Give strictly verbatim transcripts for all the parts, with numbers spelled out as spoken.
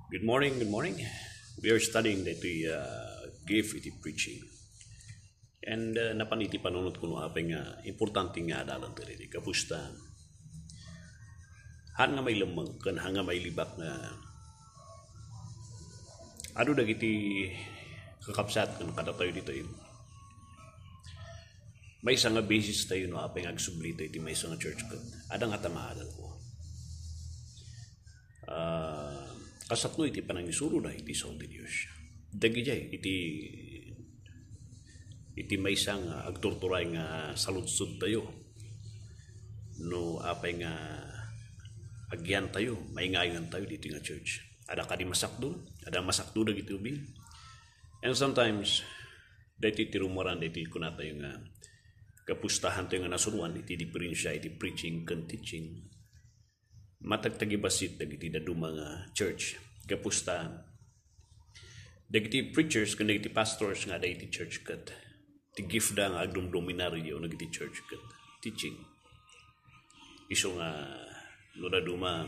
Good morning, good morning. We are studying daytoy uh, gift iti preaching. And uh, napan iti panunot kuno apay nga importante nga adalan ti ridi. Kapusta? Han nga mailemmeng ken han nga mailibak nga adu dagiti kakabsat ken kadatayo ditoy. Maysa nga basis tayo no apay nga agsubli tayo iti maysa nga church ket adda nga ta maadal ko. Ah, kasatno iti panangisuro na iti sao ti Dios. Dagidiay iti iti maysa nga agturturay nga saludsod tayo no apay nga agyan tayo, maingayan tayo dito nga church. Ada kadi masakdo, ada masakdo dagiti ubing. And sometimes, daytoy ti rumuaran, daytoy kunatayo nga kapustahan tayo nga nasuroan iti diferensya iti preaching ken teaching. Matagtagibassit dagiti dadduma nga church. Kapusta, dagiti preachers ken dagiti pastors nga ada iti church ket ti gift da nga agdumduminar iti church ket teaching. Isu nga no dadduma,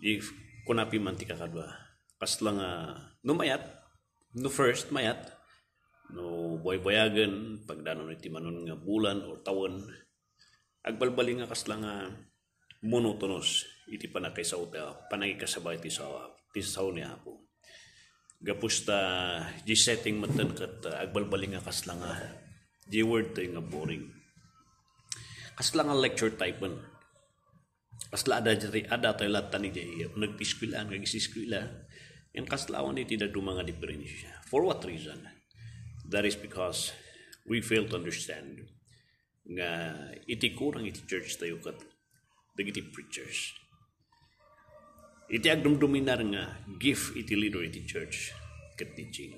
di kunapi man ti kakadua. Kasla nga no mayat, no first mayat, no buwaybuwayagen, pagdanon iti manon nga bulan or tawen, agbalbali nga kasla nga monotonous iti panakaisao ti panangikasaba iti sao ti sao ni Apo. Gapus ta di setting metten ket agbalbali nga kasla nga di word tayo nga boring. Kasla nga lecture type en. Kasla ada diri ada tayo latan iti nagpiskwila, nagsiskila. Yan kasla awan iti daduma nga diferensya. For what reason? That is because we fail to understand nga iti kurang iti church tayo ket dagiti preachers. Iti agdumduminar nga gift iti leader iti church ket teaching.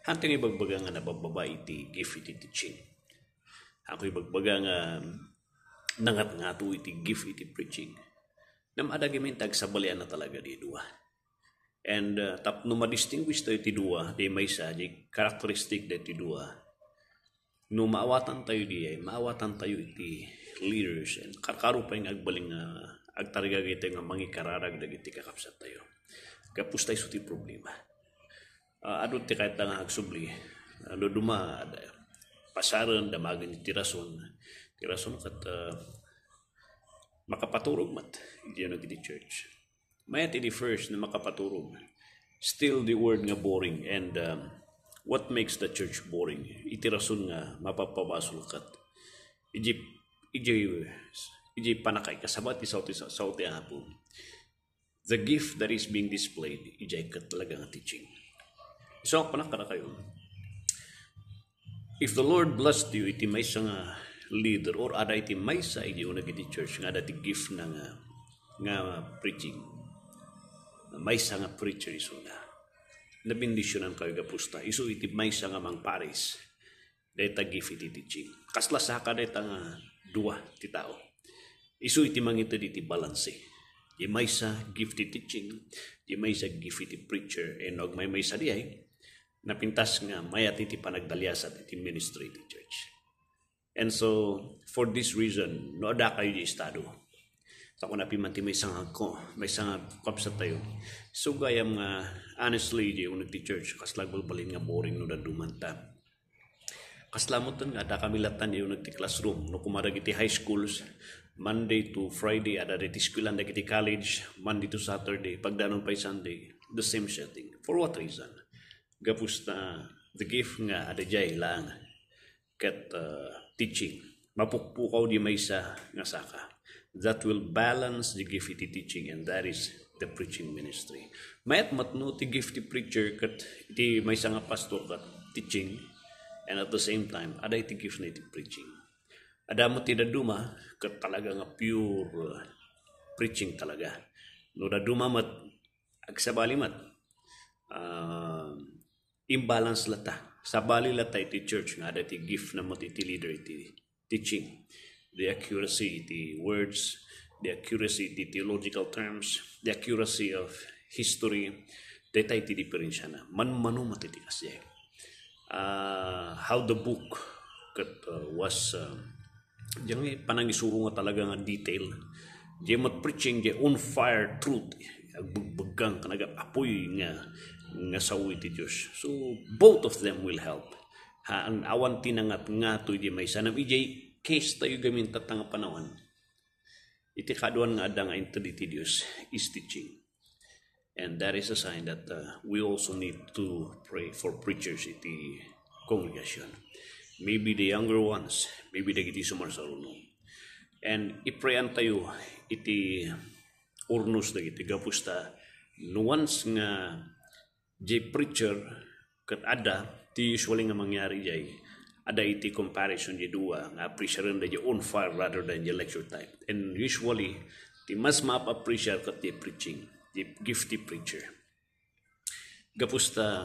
Hanteng ibagbaga nga nabababa iti gift iti teaching. Ako ibagbaga nga nangatngato iti gift iti preaching. Ngem adda gimin ti agsabalian na talaga di dua. And uh, tapno madistinguish tayo ti dua, di maysa, di characteristic daytoy dua. No maawatan tayo diay, maawatan tayo iti leaders and karkaro pay nga agbalin nga agtarigagay tayo nga mangikararag dagiti kakabsat tayo. Gapus tayo ti problema. Uh, adu ti kayat nga agsubli. Ano duma, pasaren, damagen ti rason. Ti rason kat uh, makapaturog mat, iti ano iti church. Mayat iti first na makapaturog. Still the word nga boring and um, what makes the church boring? Iti rason nga mapapabasol kat iji iji iji panakaikasaba ti sao ti sao ti Apo. The gift that is being displayed ijay ket talaga nga teaching. So, panakara kayo. If the Lord blessed you iti maysa nga leader or ada iti maysa iti unag iti church nga ada ti gift na nga nga preaching, maysa nga preacher isu nga nabendisyonan kayo gapusta isu iti maysa nga mangparis dayta gift iti teaching. Kasla saka dayta nga dua ti tao. Isu iti mangited iti balanse. Di maysa gift ti teaching, di maysa gift iti preacher, and no agmaymaysa diay, napintas nga mayat iti panagdaliasat iti ministry iti church. And so, for this reason, no adda kayo di estado. Sa kuna piman ti may sangag ko, may sangag kabsat tayo. So, gayam nga, honestly, di unag ti church, kas lagbalbalin nga boring no dadumanta. Kasla metten nga adda kami latan iuneg ti classroom. No kumadag iti high schools, Monday to Friday, adda iti eskuelan dagiti college, Monday to Saturday, pagdanon pay Sunday, the same setting. For what reason? Gapus ta the gift nga adda jay lang ket uh, teaching. Mapukpukaw di maysa nga saka. That will balance the gift iti teaching, and that is the preaching ministry. Mayat matno ti gift ti preacher ket iti maysa nga pastor ket teaching, and at the same time, ada iti gift na iti preaching. Ada mo ti daduma ket talaga nga pure uh, preaching talaga. No daduma met agsabali met. Uh, imbalance lata. Sabali lata iti church nga ada ti gift na met iti leader iti teaching, the accuracy iti words, the accuracy iti theological terms, the accuracy of history, dayta iti diferensiana. Manmano met iti kasdiay. Uh, how the book ket uh, was uh, diay panangisuro nga talaga nga detail. Diay met preaching, diay on fire truth. agbegbegang ken agapuy nga, nga sao iti Dios. So, both of them will help. Ha, an awan ti nangatngato iti maysa. Ngem idiay case tayo gamin tatta nga panawen, iti kaduan nga adda nga inted iti Dios is teaching. And that is a sign that, uh, we also need to pray for preachers iti congregation. Maybe the younger ones, maybe dagiti sumarsaruno. And iprayan tayo iti urnos dagiti gapusta, no once nga diay preacher ket adda, ti usually nga mangyari diay, adda iti comparison diay dua nga appreciaren da diay on fire rather than diay lecture type. And usually, ti mas maap-appreciate ket diay preaching, diay gifted preacher. Gapusta,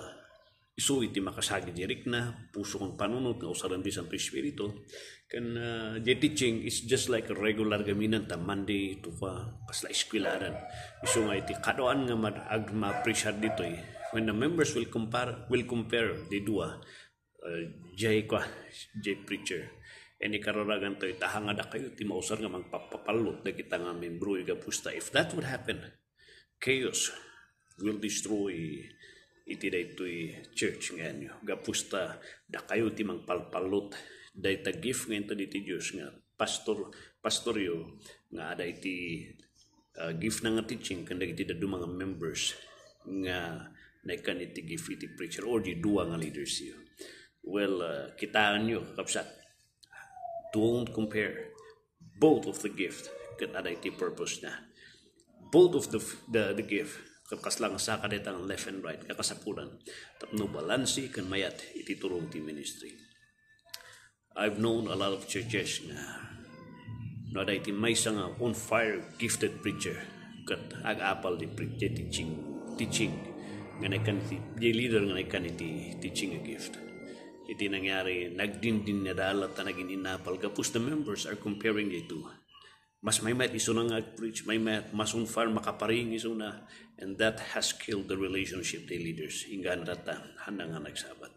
isu iti makasagid diay rikna, puso ken panunot nga usaren ti Santo Espiritu, ken, uh, diay teaching is just like a regular gamin ta Monday to pa, kasla eskwelaran. Isu nga iti kaduan nga mad-, ag-, ma-appreciate ditoy, when the members will compare, will compare diay dua, uh, diay kua, diay preacher. And ikararagan tayo, ta hanga dakayo ti mausar nga mangpapapallut dagita nga membro, gapusta. If that would happen, chaos will destroy iti daytoy church nga inyo. Gapusta, dakayo ti mangpalpallut dayta gift nga inted iti Dios nga pastor, pastoryo nga adda iti, uh, gift na nga teaching ken dagiti dadduma nga members nga naikkan iti gift iti preacher or diay dua nga leaders yo. Well, uh, kitaenyo, kakabsat, don't compare both of the gift ket adda iti purpose na. Both of the, the, the gift, ket kasla nga saka dayta nga left and right nga kasapulan tapno balanse ken mayat iti turong ti ministry. I've known a lot of churches nga no adda iti maysa nga on fire gifted preacher ket ag-apal ti pre-, ti teaching, teaching nga naikkan iti, diay leader nga naikkan iti teaching a gift. Iti nangyari, nagdindin nga dalat ta nagin inapal gapu ta the members are comparing the two. Mas maymayat isuna nga ag-preach, maymayat mas on fire, makaparing isuna, and that has killed the relationship diay leaders. Inggana tatta, handa nga nagsabat.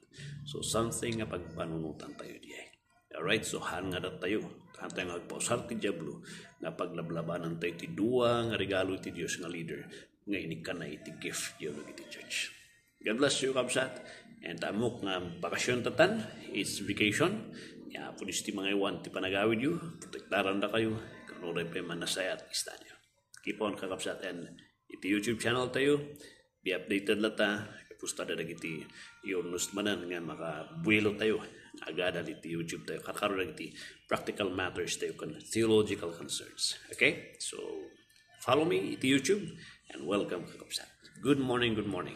So, something nga pagpanunotan tayo diay. Alright, so han nga dattayo, han tayo nga agpausar ti Diablo, nga paglablabanan tayo ti dua nga regalo ti Dios nga leader, nga inikkanna iti gift diay dagiti church. God bless you, kabsat. And ta ammok nga bakasyon tatan, it's vacation. Ni Apo Dios ti mangaywan ti panagawidyo, protektaran dakayo, ken uray pay manasayaat istayo. Keep on, kakabsat, and iti YouTube channel tayo, be updated latta, gapu ta dagiti iurnos manen nga makabuelo tayo, agadal iti YouTube tayo, karkaro dagiti practical matters tayo ken theological concerns. Okay? So, follow me iti YouTube, and welcome, kakabsat. Good morning, good morning.